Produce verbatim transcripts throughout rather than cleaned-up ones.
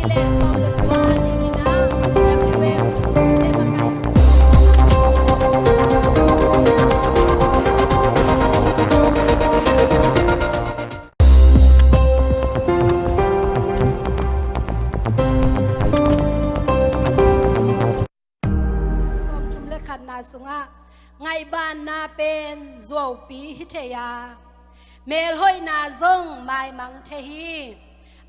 le sawm le kua dingin ah, W M te makai. Sawmthum le khatna sungah, ngaihbanna pen zuaupi hi thei a, melhoihna zong maimang thei hi.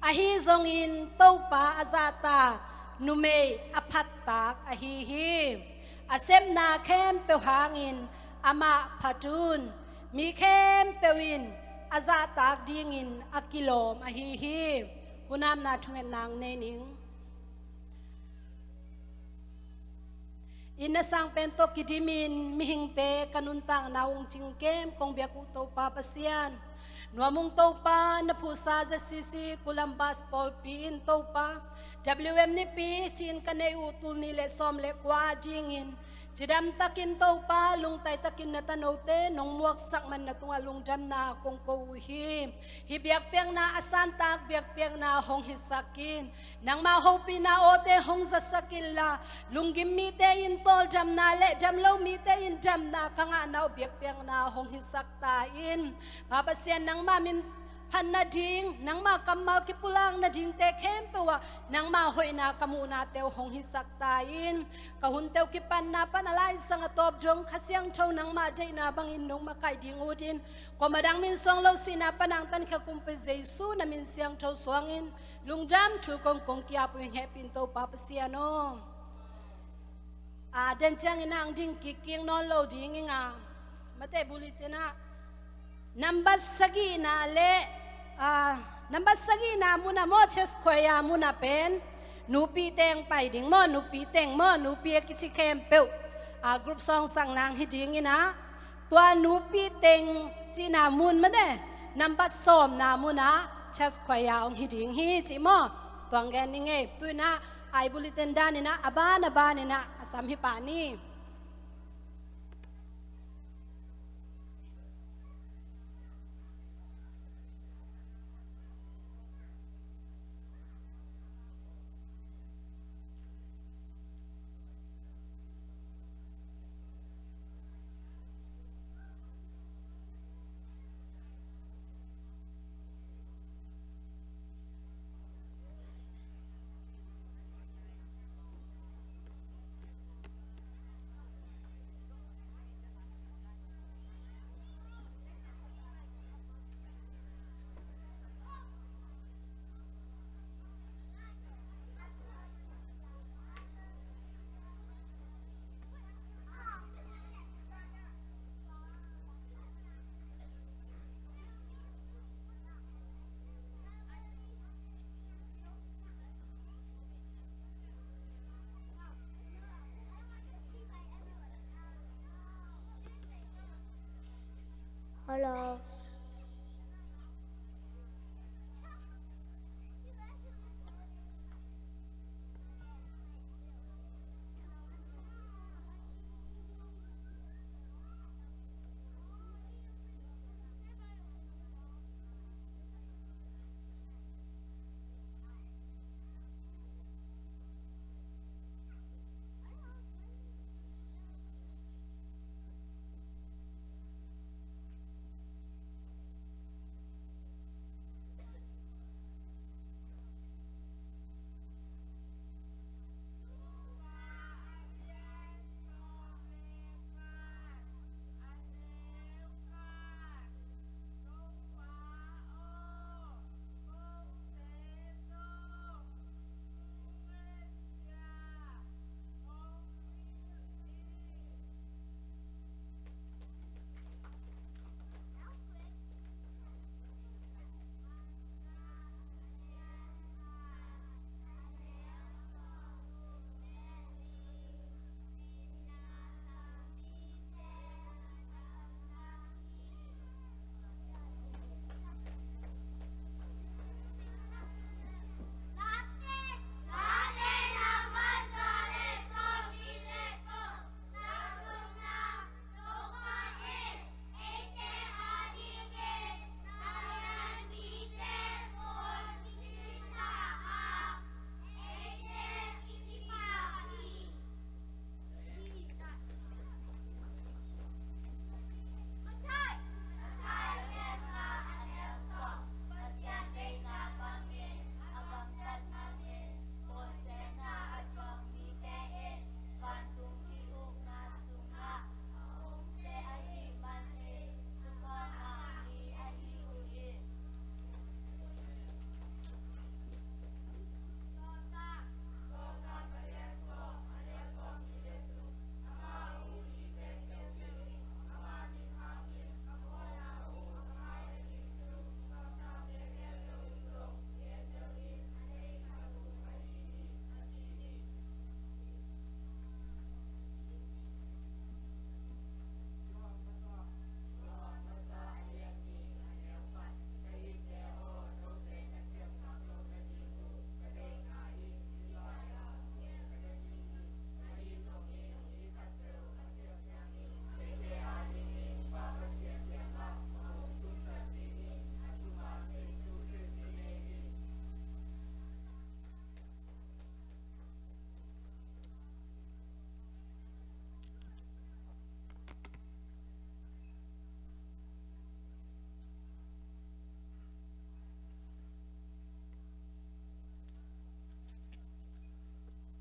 Ahi zongin Topa a zahtak numei a phattak ahi hi. A sepna khempeuh hangin amah phat un. Mi khempeuh in a zahtak dingin a kilawm ahi hi. Hunamna thungetna nei ning. Inn a sang pen tawh kidimin mihingte ka nuntakna ung cingkem kong biak uh Topa Pasian, nuam ung Topa, na phuhsa Z C C Columbus pawlpi in Topa, W M Nipi ci-in ka nei uh tul nih le sawm le kua dingin cidam takin Topa, lungtai takin na tanote nong muaksak man na tungah lungdamna kong ko uh hi. Hih biakpiakna a santak biakpiakna hong hisak in. Nangmah hopihna awte hong zasak inla, lunggim mite in tawldamna le damlo mite in damna ka ngahna uh biakpiakna hong hisak ta in. Pa Pasian, nangmah min phat nading, nangmah kammal kipulak nadingte khempeuh ah nangmah hoihna ka muhnate uh hong hisak ta in. Ka hunte uh kipatna pan a laisang a tawp dong Kha Siangtho nangmah deihna bangin nong makaih ding utin, kuamah dang min suang lo sihna pan a hong tankhia Kumpi Jesu na min siangtho suangin lungdam thu kong kong ki-ap uh ing, hehpih in Topa Pasian aw. A, den ciangin ah hong ding kikkik nawn lo ding ing a, mate bulletin ah nambat sagihna le, a, nambat sagihna mun ah maw, chest choir mun ah pen nupi teng pai ding maw, nupi teng maw, nupi a kici khempeuh, a, group song sang nang hi ding in ah, tua nupi teng cihna mun mate, nambat sawmna mun ah chest choir hong hi ding hi cih maw. Tua hong gen ning ei. Tu in ah i bulletin dan in ah a ban a ban in ah a sam hi pah ni. Hello.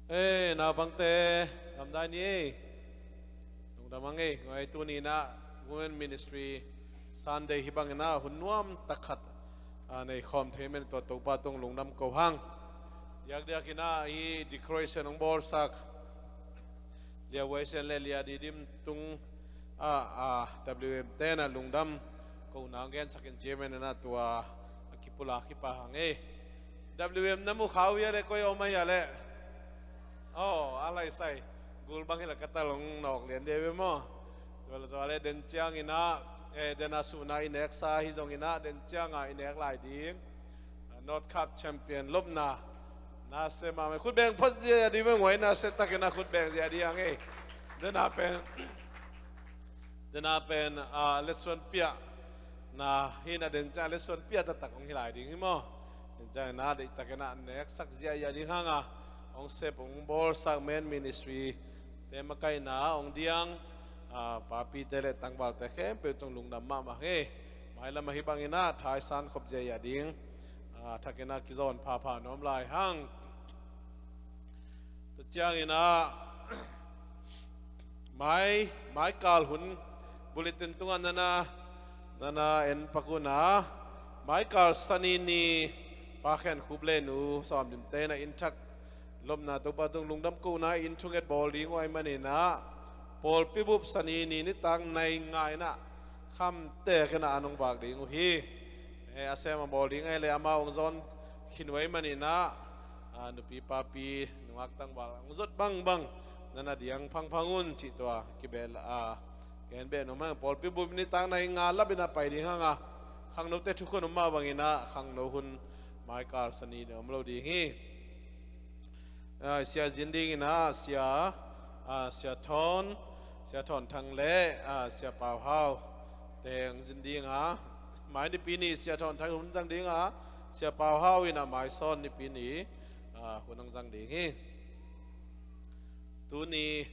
Ei, naupangte, gamdai ni ei. Lungdam hang ei. Ngoi, tuni in ah Women Ministry Sunday hi bangin ah hun nuam tak khat, ah, nei khawm thei man, tua Topa tung lungdam ko hang. Diakdiak in ah hih decoration hong bawlsak Lia Wei Sian le Lia Didim tung, ah, ah, W M te in ah lungdam kohna hong gensak in, chairman in ah tua a kipulak hi pah hang ei. W M na mu kha uh hia le, koi om a hia le? Aw, a lai sai. Gul bang hi la ka tal hong nawk lian deuh ve maw. Tua le, tua le, den ciang in ah, eh, den a suhna i neksa hi zongin ah, den ciang a i nek lai ding, ah, North Cup champion lopna. Nasia mahmah. Khut beng phot ziahziah ding ve, ngoi, nasia takin ah khut beng ziahziah ding hang ei. Den a pen Den a pen, ah, lesson piahna hi in ah, den ciang lesson piah taktak hong hi lai ding hi maw. Den ciang in ah deihtakin ah neksak ziahziah ding hang a, hong sep hong bawlsak Men Ministry te makaihna hong diang, ah, papite le tangvalte khempeuh tung lungdam mahmah hang ei. Mailam ah hih bangin ah thaisan khop ziahziah ding, ah, thakin ah kizawn phapha nuam lai hang. Tua ciangin ah, mai, maikal hun bulletin tungah nana, nana en pak un ah, maikal Sani ni Pa Khen Khup le Nu Sawm Dim te in ah inn thak lopna Topa tung lungdam kohna inn thunget bawl ding uh ahih manin ah, pawlpi bup Sani ni nitak nai nga in ah khamtek in ah an hong vak ding uh hi. Eh, a sem a bawl ding ahih leh amau hong zawn khin uh ahih manin ah, ah, nupi papi nungak tangval hong zot bangbang nana diang phangphang un cih tua kibel, ah, gen beh nuam hang. Pawlpi bup nitak nai nga lap in ah pai ding hang a, khangnote thukhun om mah bangin ah khangno hun maikal Sani ni om lo ding hi. Ah, sia zin dingin ah, sia, ah, Sia Thawn, Sia Thawn Thang le, ah, Sia Pau Hau te hong zin ding a, mai Nipi ni Sia Thawn Thang hun zang ding a, Sia Pau Hau in ah mai Sawn Nipi ni, ah, hun hong zang ding hi. Tuni,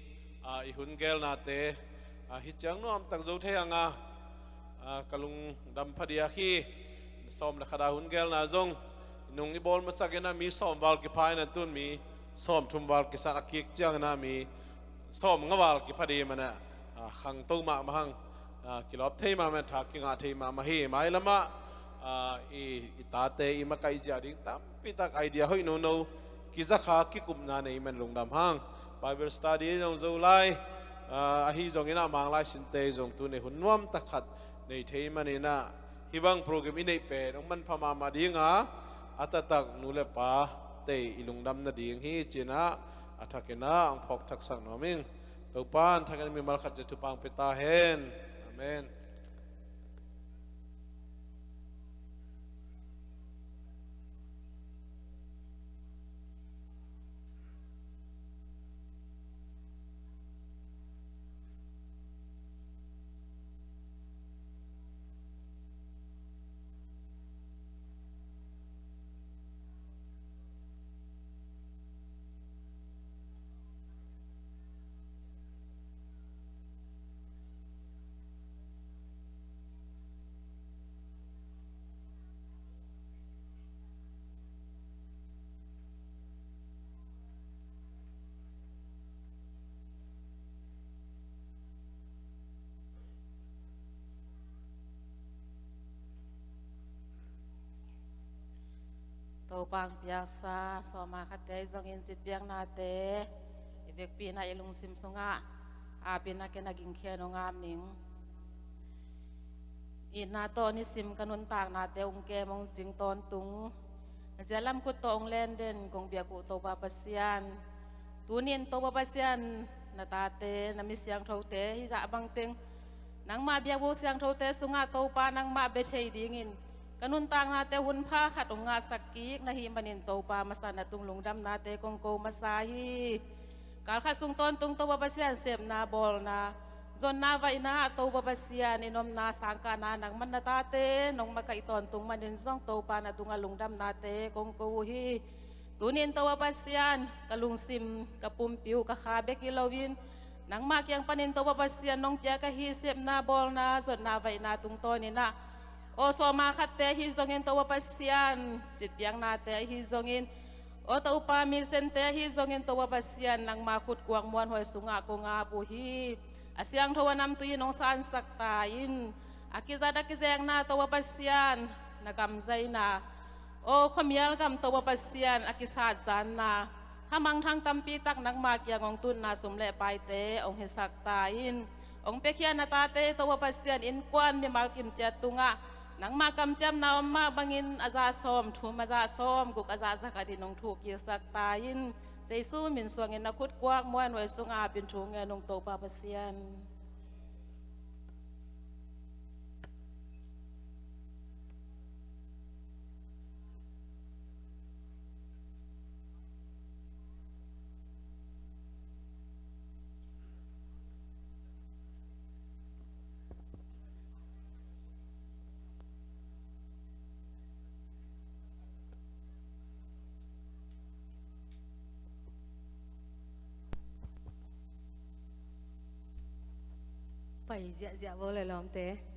ah, i hun gelnate, ah, hih ciang nuam tak zo thei hang a, ah, ka lungdam phadiak hi. Sawm le khat a hun gelna zong nung i bawl masak in ah mi sawm val kipha in ah, tun mi sawm thum val kisat a kik ciangin ah mi sawm nga val kipha ding manin ah, ah, khangto mahmah hang, ah, kilawp thei mahmah, tha kingah thei mahmah hi. Mailam ah, ah, i, i tate i makaih zia ding tampi tak idea hoih nono, kizakha kikupna nei man lungdam hang. Bible study zong zo lai, ah, ahi zongin ah Manglai sinte zong tuni hun nuam tak khat nei thei manin ah, hih bang program i neih pen hong manpha mahmah ding a, a taktak nu le pate i lungdam nading hi ci-in ah, a thakin ah hong phawk thaksak nuam ing. Topa'n thakin mimal khat ciat thupha hong pia ta hen. Amen. Topa'n piaksa sawm a khatte ahi zongin citpiaknate i vekpi-in ah i lungsim sungah aap in ah ken a gingkhia-in hong aap ning. Itna tawh nisim ka nuntaknate hong kem hong cing tawntung, zia lam khut tawh hong len den kong biak uh Topa Pasian, tuni-in Topa Pasian, na tate, na mi siangthote hizah bangteng nangmah biakbuk siangthote sungah Topa nangmah bia thei dingin ka nuntaknate hun pha khat hong ngahsak kik na hih manin Topa masa na tung lungdamnate kong ko masa hi. Kal khat sung tawntung Topa Pasian sepna bawlna, zonna vaihna ah Topa Pasian in omna sangkahna nangman na tate nong makaih tawntung manin zong Topa na tungah lungdamnate kong ko uh hi. Tuni-in Topa Pasian, ka lungsim, ka pumpi uh, ka kha bek hi loin nangmah kiang panin Topa Pasian nong piak ahi sepna bawlna, zonna vaihna tungtawnin ah, aw sawm a khatte ahi zongin Topa Pasian, citpiaknate ahi zongin, Aw Topa, mi sente ahi zongin Topa Pasian, nangma khutkuak muanhuai sungah kong ap uh hi. A siangtho a namtui in hong sansak ta in. A kizat a kizekna Topa Pasian, na gamzaina, aw khuamial gam Topa Pasian, a kisatzanna, kha mangthang tampi tak nangma kiang hong tutna sum le paite hong hisak ta in. Hong piakhia na tate Topa Pasian, innkuan mimal kimciat tungah nangma kamciamna om mah bangin a zah sawmthum, a zah sawmguk, a zah zakhat in hong thuk kiksak ta in. Jesu min suangin na khutkuak muanhuai sungah ap in thu ngen ung Topa Pasian. Pai ziahziah vo le lawmte.